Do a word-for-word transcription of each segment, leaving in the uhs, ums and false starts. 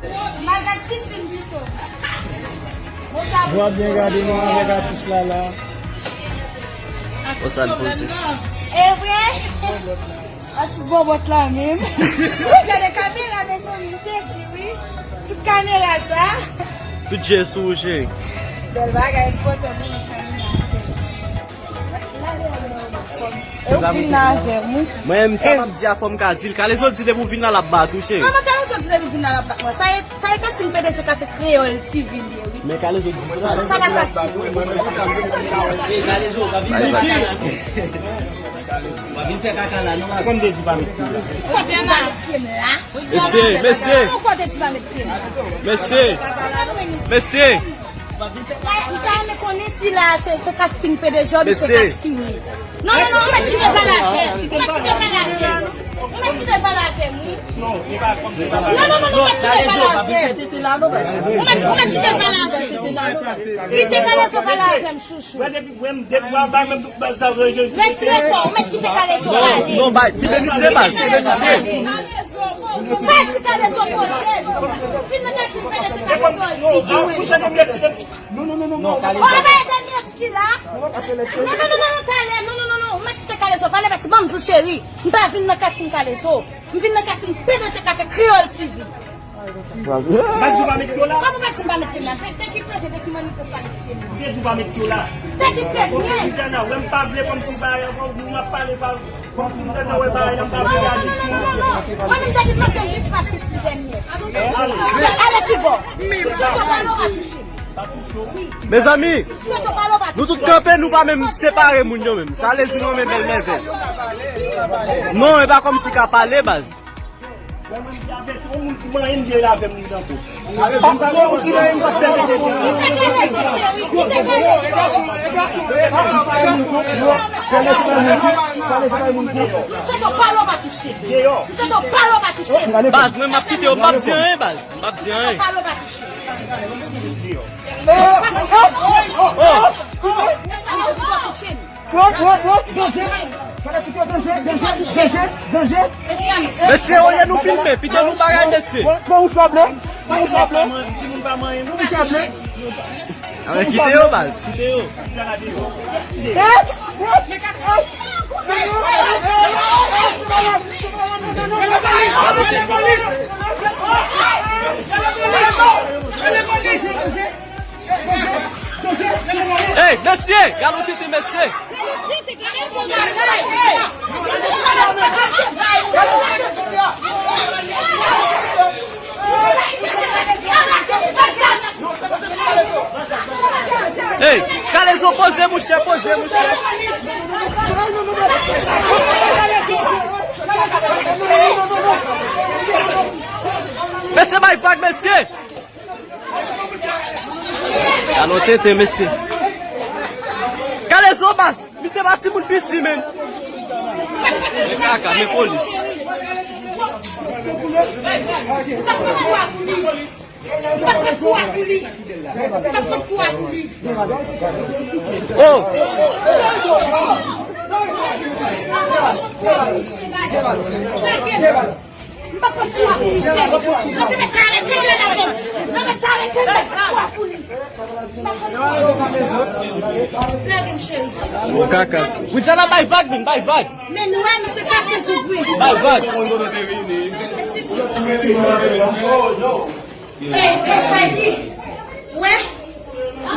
M al gad pisin pito. Bon, sa w ap byen gade nou avèk atis la la. Bon, sa l poze. E vre? Atis bòbòt la menm. Wi, gade kamera, mezanmi, m sezi, wi. Tout kamera sa. Tout je sou ou, cheri. Bèl bagay, m kontan pou nou fè yon afè. E ou vin la avè m, wi. Mwen, m sa m ap di a, fò m ka di l. Kalezo di depi w vin la, l ap bat ou, cheri. Kòman Kalezo di depi w vin la, l ap bat mwen? Sa e, sa e kasting P D G Kafe Kreyòl T V li ye, wi. Men Kalezo di sa. Sa pa kasting. Kalezo, w ap vin fè kaka. W ap vin fè kaka la, non? Kòm de di pa met pye la. Kote m pa met pye m la? Mesye, mesye. Kote di pa met pye m la? Mesye. Mesye. M ta renmen konnen si la se, se casting P D G oubyen se casting. Non, non, non, ou mèt kite l pale avè m. Ou mèt kite l pale avè m. Ou mèt kite l pale avè m, wi. Non, non, non, non, ou mèt kite l pale avè m. Ou mèt, ou mèt kite l pale avè m. Kite Kalezo pale avè m, chouchou. Retire kò, ou mèt kite Kalezo pale. Non, non, bay, kite misye, baz, kite misye. Pati Kalezo poze l. Fin nan pati P D G Kalezo. Non, non, non, non, non. Oh, bay, de mèt ki la. Non, non, non, non, non, talè. Non, non, non, non. Ou mèt kite Kalezo pale, paske ban m di w, cheri, m pa vin nan casting Kalezo. M vin nan casting P D G Kafe Kreyòl T V. Mwen di w pa met pye w la. Kòman w pa di m pa met pye m la? Se, se ki prevyen, se ki manifestan ki prevyen. Mwen di w pa met pye w la. Se ki prevyen. Bon, Louisiana, wè m pa vle kòmsi pa, ou m ap pale pa. Mwen menm depi maten m vin pa plis li dènye. Ale pi bò. Mezanmi, nou tout kanpe, nou pa menm separe moun yo menm. Sa vle di nou renmen bèl mèvèy. Non, e pa kòmsi ka pale, baz. Mwen menm ki avèk yon moun ki manyen m vye la avè m li nan bouch. Kite Kalezo, cheri, kite Kalezo. M sot w pale w pa touche m. M sot w pale w pa touche m. Baz, mwen m ap kite yo, m p ap di anyen, baz. M p ap di anyen. M sot w pale w pa touche m. Oh! Mesye, olye nou filme, pito nou bagay, mesye. Pran wouch pa ble, pran wouch pa ble. Timoun pa manyen, non. Wouch pa ble. Ann kite yo, baz. Kite yo. Ey, mesye! Gade yon tete, mesye! Ey, Kalezo, poze, mouche, poze, mouche! Mesye, bay vag, mesye! Alò tenten, mesye. Kalezo, baz, misye pa timoun piti, menn. Men kaka, men polis. Oh! M pa konn pou w ap pouse. Mwen te mèt arete l avè m. Mwen mèt arete l, mèt pou w ap pou li. Lage m, cheri. Bon kaka. Widiana, bay vag, vin, bay vag. Men nou wè, misye kase zoup, wi. Bay vag. E, e, Faydi. Wè.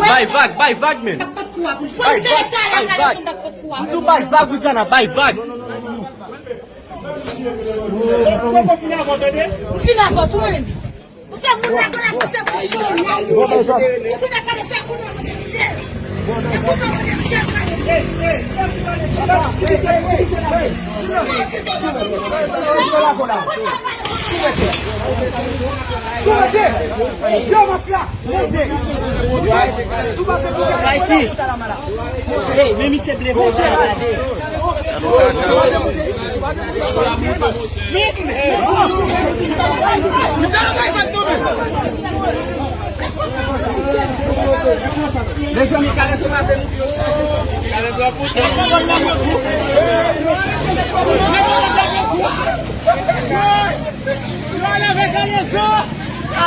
Wè. Bay vag, bay vag, men. M pa konn pou w ap pouse. Bay vag, bay vag. M di w bay vag, Widiana, bay vag. Koko fin avè w, tande? M fin avè w tou, mwen menm. Ou se moun la, la, ou se bouchon, la. Ou fin avè w, se kounye a mwen menm, chè. Se kounye a mwen menm, chè, pale. Sou mete! Yo, mafya! Mete! Mikey! Ey, men misye blese, gade. Mezanmi, kale sou maten, nou yo chaje.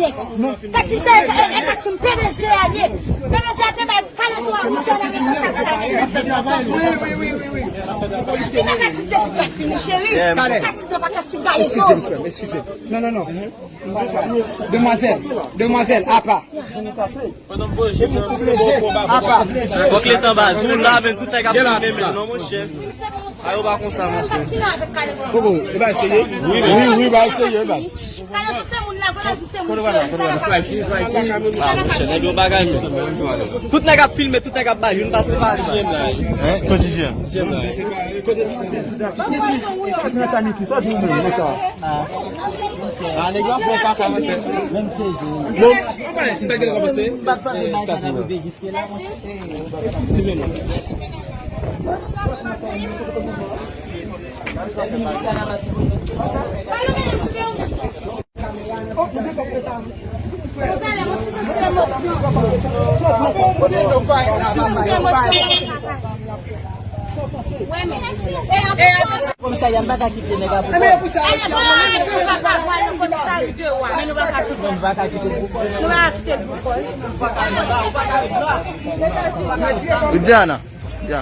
fini, ex. Kasim se, e, e, e Kasim P D G a ye. P D G a te bay kalezo a misye la, men sa pa fini. Li pa Kasim te fini, cheri. Kasim te pa Kasim kalezo. Eskize m, frè m, eskize m. Non, non, non. Demwazèl, demwazèl, apa. Apa. Fòk letan baz, ou la, men tout nèg ap filme, men non, monchè. A yo pa konsa, monchè. Koko, e bay serye? Wi, wi, bay serye, bay. Ah, monchè, nèg yo bagay, men. Tout nèg ap filme, tout nèg ap bay, youn pase pa li. Hein? Kote Jean? Ah, nèg yo ap fè kaka, monchè. Menm sezi. Bon, anpale, si bagay la kòmanse. M pa t panse bagay sa t ap rive jiske la, monchè. Komisarya, m pa ka kite nèg ap pran. Diana, ya.